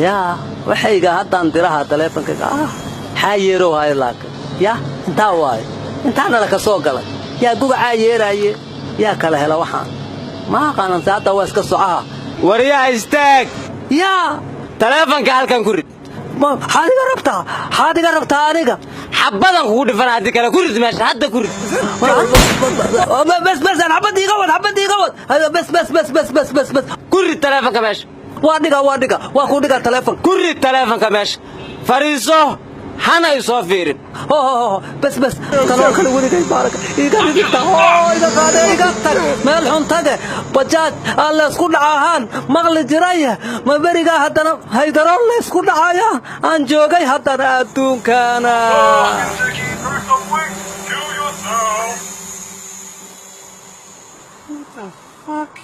Yaa waxayga haddaan diraha taleefonkayga xaa yeerow hayo laakin yaa intaa waayo intaana laka soo galay yaa gugacaa yeeraaye yaa kala hela waxaan ma aqaanante hadda waa iska socaha. Waryaha, istaag! Yaa. Taleefanka halkan ku rid. Maxaad iga rabtaa? Maxaad iga rabtaa aniga? Xabbadan kugu dhifana haddii kale. Ku rid meesha hadda, ku rid. Bes bes, xabad iiga wad, xabad iiga wad. Bes bes bes bes bes bes bes. Ku rid taleefanka meesha. Waa dhiga, waa dhiga, waa ku dhiga taleefon. Ku rid taleefanka meesha, fariiso, hana i soo fiirin. Bes bes, tanoo kale weligay baaraka iga ridita oo iga qaade, iga tag meel xun tage. Bajaaj aan laysku dhacahaan maqli jiray ma berigaa, haddana haydaroon laysku dhacaya aan joogay haddana adduunkana. Kill yourself. What the fuck?